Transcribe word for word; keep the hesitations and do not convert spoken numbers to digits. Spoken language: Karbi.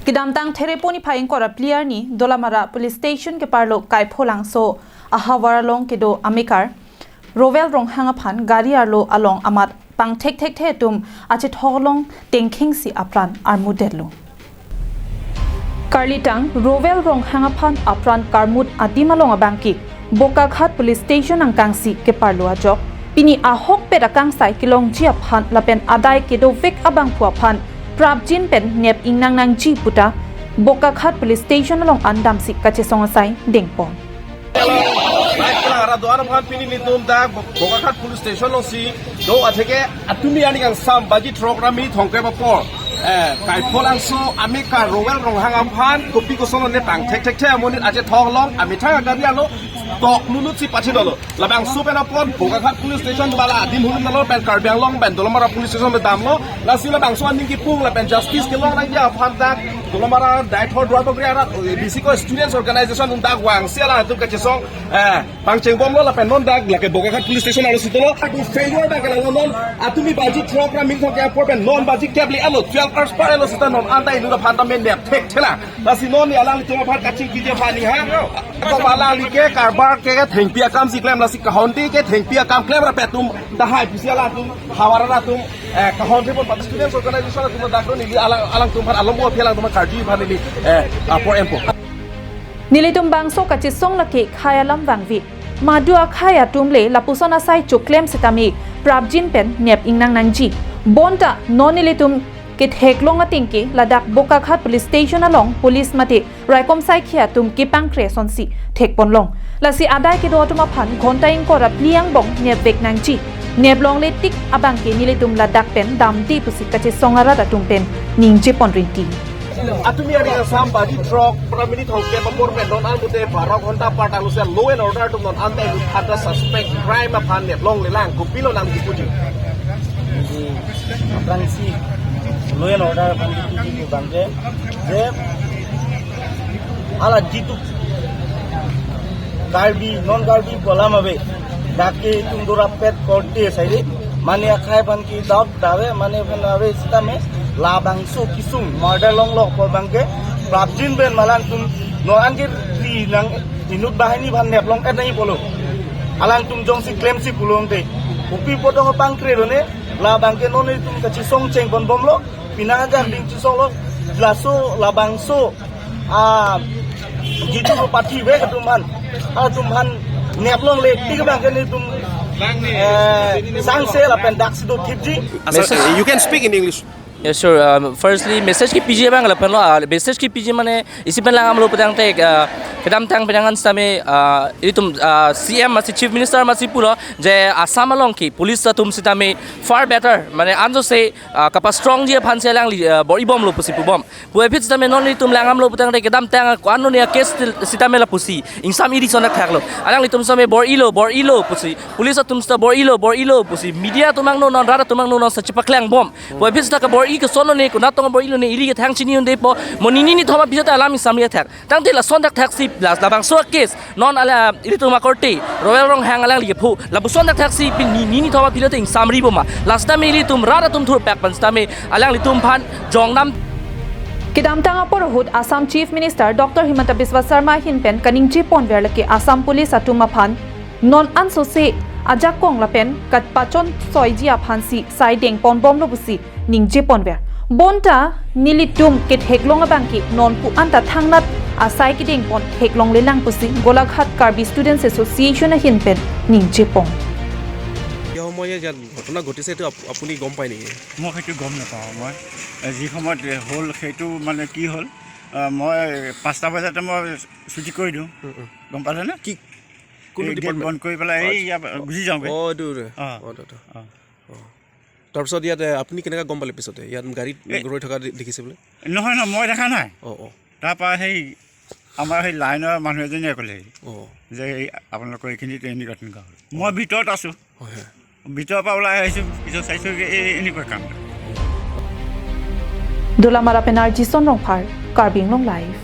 Kedamtang Therepo niphai ingkoi ra phli arni Dolamara Police Station keparlo Kaipholangso ahavar along kedo amekar Rowel Ronghang aphan gari arlo along amat pangthekthekthe atum achethok along tengkhingsi apran armutdetlo. Karlitang Rowel Ronghang aphan apran karmut adim along abangke Bokakhat Police Station angkangsi keparlo ajok, pini ahokpet akangsai kelongji aphan lapen adai kedovek abangphu aphan prapjin pen nep ingnang nangji puta Bokakhat Police Station along an damsi kachesong asai dengpon. Baik, kelang arat do-an aphan pini nelitum dak Bo-, Bokakhat Police Station alongsi do atheke atumi arni kangsam baji throk ra minit thomkep apor, eh, Kaipholangso amekar Rowel Ronghang aphan kopi kosonlo ne pangthekthekthe amonit achethok along amethang agari arlo toknunutsi pathidolo. Labangso pen apot Bokakhat Police Station bala adim hulum dalo pen Karbi Anglong pen Dolamara Police Station pen damlo. Lasi labangso aning kipung lapen justice kelong nangji aphan dak Dolamara Deithor Duarbagori arat, eh, bisi ko students organization atum dak vangsi alangtum kachesong, eh, pangchengbomlo lapen non dak lake Bokakhat Police Station arlo sitolo. Atu favor dak kelang non atumi baji throk ra minit thomkep apor pen non baji kep le alo twelve hours par alo sita non anta inut aphan ta men nepthekthelang. Lasi non ni alanglitum aphan kachingkiji aphan ni ha. Ko alanglike karbar ke thengpi akamsi klem lasi kahonde ke thengpi akam klem ra petum dahai pusi alangtum havar atum, eh, kahonde pon pat students organization atum dak neli alang alangtum aphan alombo aphi alangtum aphan karju aphan neli, eh, apor enpo. Nelitum bangso kachesong lake khei alam vangve. Madu akhei atum le lapuson asai choklem sitame prapjin pen nep ingnang nangji. Bonta non nelitum ketheklong atengke ladak Bokakhat Police Station along police mate raikom saikhi atum kepangkre asonsi thekponlong. Lasi adai kedo atum aphan ghonta ingkoi ra phli angbong nepvek nangji. Neplongle tik abangke nelitum ladak pen damde pusi kachesong arat atum pen ningjepon rinti. Atumi arni kangsam baji throk ra minit thomkep apor pen non an pute baro ghonta apar tanglo si law and order atum non anta inut aphan ta suspect crime aphan neplonglelang, kopilo nangji puji. Aphrangsi law and order aphan kipu abangke je hala jitu Karbi, non Karbi pu alam ave. Dak ke itum dorapet korte saide. Mane akhei aphan ke doubt ta ave, mane aphan ave sitame labangso kesung murder longlo pu abangke prapjin pen alangtum non an ke ri nang inut banghini aphan neplong et nangji pulo. Alangtum jongsi klemsi pulo tangte kopi apot dong pangkre done, labangke non itum kachesong chengponbomlo, pini ajak ding chesonglo, laso labangso, ah, jitu ko pathi vek atum aphan, atum aphan neplongle tik abangke nelitum, eh, sangse lapen daksi do thipji. Uh, sir, you can speak in English. Yes, sir. Um, firstly, message kipiji abang lapenlo, ah, message kipiji mane isi pen lang-amlo pu tangte, ah, kedamtang penang an sitame, ah, itum, ah, C M masi Chief Minister masi pulo je Assam along ke police atum sitame far better, mane anjo se, ah, kapa strong ji aphan si alangli, ah, bor-ibomlo pusi pubom. Puvoiphit sitame non nelitum lang-amlo pu tangte kedamtang ko-an noni a-case til-, sitame lapusi ingsam iri son thakthaklo. Alanglitum sitame bor-ilo, bor-ilo pusi. Police atum sita bor-ilo, bor-ilo pusi. Media atum angno non, rat atum angno non sa chepaklangbom. Puvoiphit sita kabor-i ke son noni, konat tong bor-ilo ne ili ke thang chini un-epo. Mo nini nithom aphi ta alam ingsam ri thak. Tangte lason thakthaksi, la, labangso a-case non ala ilitum akorte Rowel Ronghang alangli kepho. Lapuson thakthaksi pini nini nithom aphi ta ingsamri boma. Lasi tame ilitum rat atum thurpak pen sitame alanglitum aphan jongdam. Kedamtang apor ahut Assam Chief Minister Doctor Himanta Biswa Sarma ahin pen kaningjepon ver lake Assam Police atum aphan non ansose ajakong lapen kapachonsoiji aphansi sai dengponbomlo pusi ningjepon ver. Bonta nelitum ketheklong abangke non pu anta thangnat asai kedengpon theklonglelang pusi Golaghat Karbi Students Association ahin pen ningjepon. কিয় সময়ে ইয়াত ঘটনা ঘটিছে এইটো আপ-, আপুনি গম পায় নেকি? মই সেইটো গম নাপাওঁ। মই, এ, যি সময়ত, এ, হ'ল সেইটো মানে কি হ'ল, আ, মই পাঁচটা বজাতে মই ছুটি কৰি দিওঁ। উম, উম। গম পালেনে? কি, কোনটো এই গেট ডিপাৰ্টমেণ্ট? বন্ধ কৰি পেলাই এই আচ্ছা। ইয়াৰ পৰা গুচি যাওঁগৈ। অ, এইটো, এইটো। অ। অ, এইটো, এইটো। অ। অ। তাৰপিছত ইয়াত, এ, আপুনি কেনেকৈ গম পালে পিছতে? ইয়াত গাড়ী এ, ৰৈ থকা দে-, দেখিছে বোলে? নহয়, নহয়, মই দেখা নাই। অ, অ। তাৰপৰা সেই আমাৰ সেই লাইনৰ মানুহ এজনীয়ে ক'লেহি অ। যে এই আপোনালোকৰ এইখিনিত এনেকুৱা তেনেকুৱা হ'ল। মই ভিতৰত আছোঁ। হয়, হয়। ভিতৰৰ পৰা ওলাই আহিছোঁ, পিছত চাইছোঁ যে এই এনেকুৱা কাম। Dolamara pen R J Son Rongphar, Karbi Anglong Live.